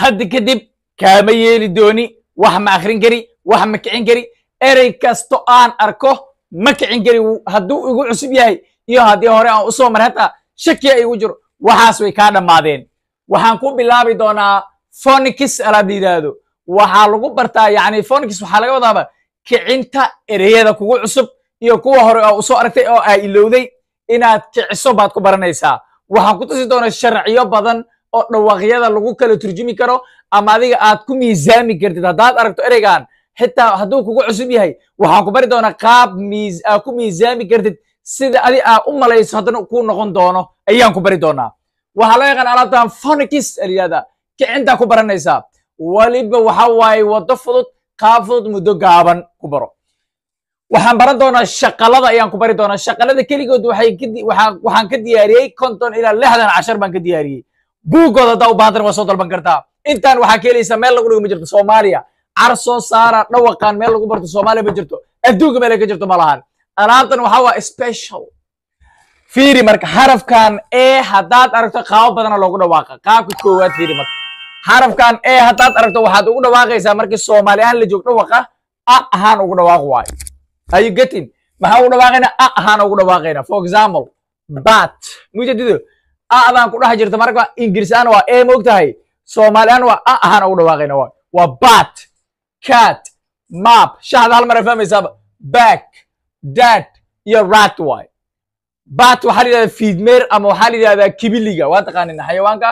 Hadda kadib kaama yeeli dooni. Wax ma akrin kari, wax ma kicin kari. Erey kasto aan arko ma kicin kari, hadduu igu cusub yahay iyo haddii hore aan usoo maray, hataa shakiya igu jiro. Waxaas way kaa dhammaadeen. Waxaan ku bilaabi doonaa phonics alaab la yidhaahdo. Waxaa lagu bartaa, yacni phonics waxaa laga wadaaba kicinta ereyada kugu cusub iyo kuwa hore oo usoo aragtay oo aa ilowday inaad kiciso baad ku baranaysaa. Waxaan ku tusi doonaa sharciyo badan oo dhawaaqyada lagu kala turjumi karo ama adiga aad ku miisaami kartid. Haddaad aragto ereygan, xitaa hadduu kugu cusub yahay, waxaan ku bari doonaa qaab miis aad ku miisaami kartid, sida adi aa u malayso haddana kuu noqon doono ayaan ku bari doonaa. Waxaa loo yaqaan alaabtan phonics la yidhahdaa. Kicintaa ku baranaysaa. Waliba waxa waaye waddo fudud, qaab fudud, muddo gaaban ku baro. Waxaan baran doonaa shaqalada ayaan ku bari doonaa. Shaqalada keligood waxay waxaan ka diyaariyey 50 ilaa 60 cashar baan ka diyaariyey. Buuggooda haddaa u baahantana waa soo dalban kartaa. Intaan waxaa ka helaysaa meel lagu dhigo ma jirto Soomaaliya. Car soo saara dhawaqaan meel lagu barto Soomaaliya ma jirto, adduunka meel ay ka jirto ma lahan. Alaabtan waxaa waa special. Fiiri marka xarafkan e haddaad aragto, qaabo badana loogu dhawaaqa. Qaabka koowaad fiiri marka. Xarafkan e haddaad aragto, waxaad ugu dhawaaqaysaa markii Soomaali ahaan la joog dhawaqa a ahaan ugu dhawaaq waayo. Are you getting? Maxaa ugu dhawaaqayna? A ahaan ugu dhawaaqayna. For example, bat mujadido adaan ku dhex jirta. Marka Ingiriis ahaan waa e, ma ogtahay? Soomaali ahaan waa a ahaan ugu dhawaaqayna. Waa bat, cat, map. Shaxda hal mar ay fahmaysaaba. Back, dad iyo rat waay. Bat waxaa la yidhahdaa fiidmeer ama waxaa la yidhahdaa kibiliga, waa taqaanin xayawaanka.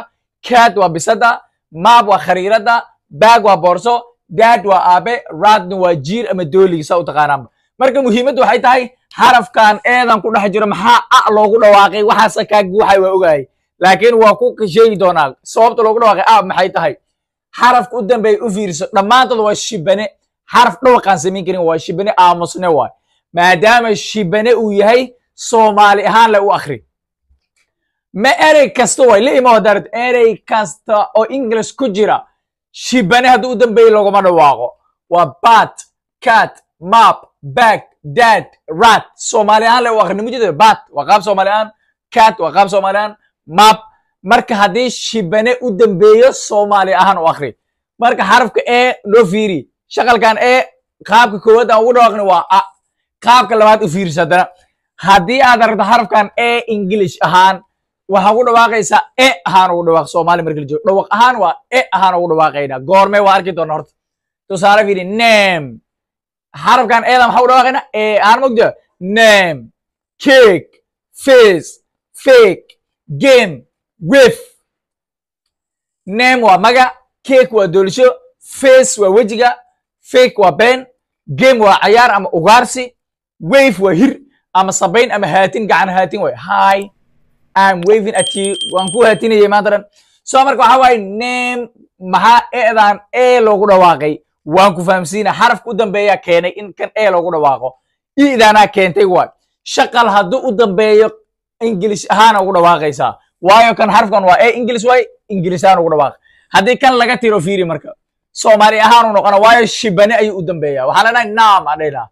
Cat waa bisada, map waa khariirada, bag waa boorso, dad waa aabe, ratna waa jiir ama dooliga, saa u taqaanaanba. Marka muhiimaddu waxay tahay xarafkan eedan ku dhex jiro maxaa a loogu dhawaaqay? Waxaase kaa guuxay, waa ogahay, laakiin waa ku sheegi doonaa sababta loogu dhawaaqay a maxay tahay. Xarafka u dambeeya u fiirso, dhammaantood waa shibane. Xaraf dhawaqaan samayn karin waa shibane, aamusne waay. Maadaama shibane uu yahay, Soomaali ahaan le u akri. Ma erey kasta way la ima hadaarad. Erey kasta oo English ku jira shibane hadduu u dambeeyo looguma dhawaaqo. Waa bat, cat, map, bag, dad, rat. Soomaali ahaan le u akri nimujida. Bat waa qaab Soomaali ahaan, cat waa qaab Soomaali ahaan, map. Marka haddii shibane u dambeeyo, Soomaali ahaan u akri. Marka xarafka e loo fiiri, shaqalkan e, qaabka koowaad aan ugu dhawaaqni waa a. Qaabka labaad u fiiriso haddana. Haddii aad aragto xarafkan e English ahaan, waxaa ugu dhawaaqaysaa e ahaan ugu dhawaaq. Soomaali marka la joogo, dhawaq ahaan waa e ahaan ugu dhawaaqaynaa. Goorme waa arki doona. Horta tusaale fiiri, name. Xarafkan eeda maxaa ugu dhawaaqaynaa? E ahaan, mogda? Name, cake, face, fake, game, wave. Name waa magac, cake waa doolisho, face waa wejiga, fake waa been, game waa cayaar ama ugaarsi, wave waa hir ama sabayn ama haatin, gacan haatin way. "Hi, I'm waving at you," waan ku haatinayay maanta dhan. So marka waxaa waaye name. Maxaa eedan e loogu dhawaaqay? Waan ku fahamsiina. Xarafka u dambeeya keenay in kan e loogu dhawaaqo, idaanaa keentay waay. Shaqal hadduu u dambeeyo, English ahaana ugu dhawaaqaysaa, waayo kan xarafkan waa e English waay, English ahaan ugu dhawaaq. Haddii kan laga tiro, fiiri marka, Soomaali ahaan u noqona, waayo shibane ayuu u dambeeya. Waxaa leenahay nam aan dhaynaa.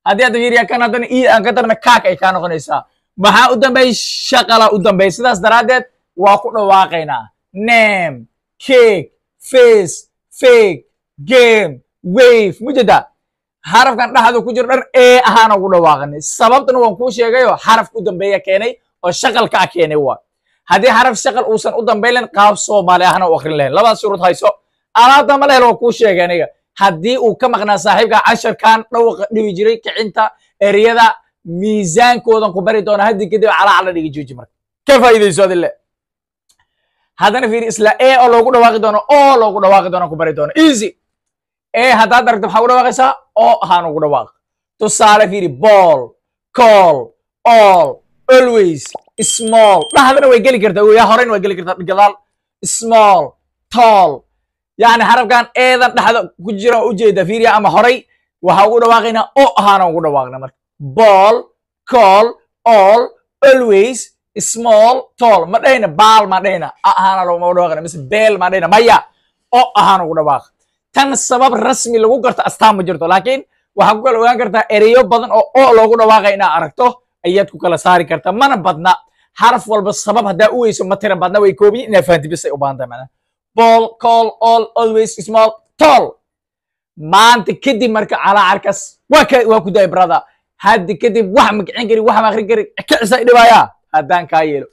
Haddii hadda fiiriya kan haddana i aan ka darna, kaak ay kaa noqonaysaa. Maxaa u dambeeyay? Shaqala u dambeeyay. Sidaas daraaddeed waa ku dhawaaqaynaa: name, cake, face, fake, game, wave. Mujeda xarafkan dhexdu ku jiro dhan ee ahaana ugu dhawaaqanay. Sababtana waan kuu sheegayo, xarafka u dambeeya keenay oo shaqalka ah keenay. Waa haddii xaraf shaqal uusan u dambayn, qaab Soomaali ahna u akrin lahayn. Labadaas shuruud hayso. Alaabta ma lehel, waa kuu sheegay aniga. Haddii uu ka maqnaa saaxiibka casharkan dhawaqa dhibi jiray, kicinta ereyada miisaankoodan ku bari doona haddii kadib. Calaacal la dhigi jooji, marka ka faa'iidayso adile. Haddana fiiri, isla e oo loogu dhawaaqi doono oo loogu dhawaaqi doono ku bari doono. Easy. E haddaad aragto, maxaa ugu dhawaaqaysaa? Oo ahaan ugu dhawaaq. Tusaale fiiri: ball, call, all, always, small. Dhaxdana way geli kartaa, yaa horeyna way geli kartaa gadaal. Small, tall. Yacni xarafkan eedan dhexda ku jira ujeeda, fiiriya, ama horay waxaa ugu dhawaaqaynaa o ahaana ugu dhawaaqna. Marka ball, call, all, always, small, tall. Ma dhahayna baal, ma dhahayna a ahaana looma dhawaaqayna, mise beel ma dhahayna, maya, o ahaan ugu dhawaaq. Tan sabab rasmi lagu garto astaan ma jirto, laakiin waxaa ku kala ogaan kartaa ereyo badan oo o loogu dhawaaqay inaad aragto ayaad ku kala saari kartaa. Mana badna. Xaraf walba sabab haddaa u weyso, ma tira badna, way koobiyin. Inaad fahanti bis ay u baahan tahay macnaha. Ball, call, all, always, small, tall. Maanta kadib marka calaacarkaas waa ka waa ku daay, brother. Haddi kadib wax ma kicin kari, wax ma akrin kari, kicisa idhibaaya haddaan kaa yeelo.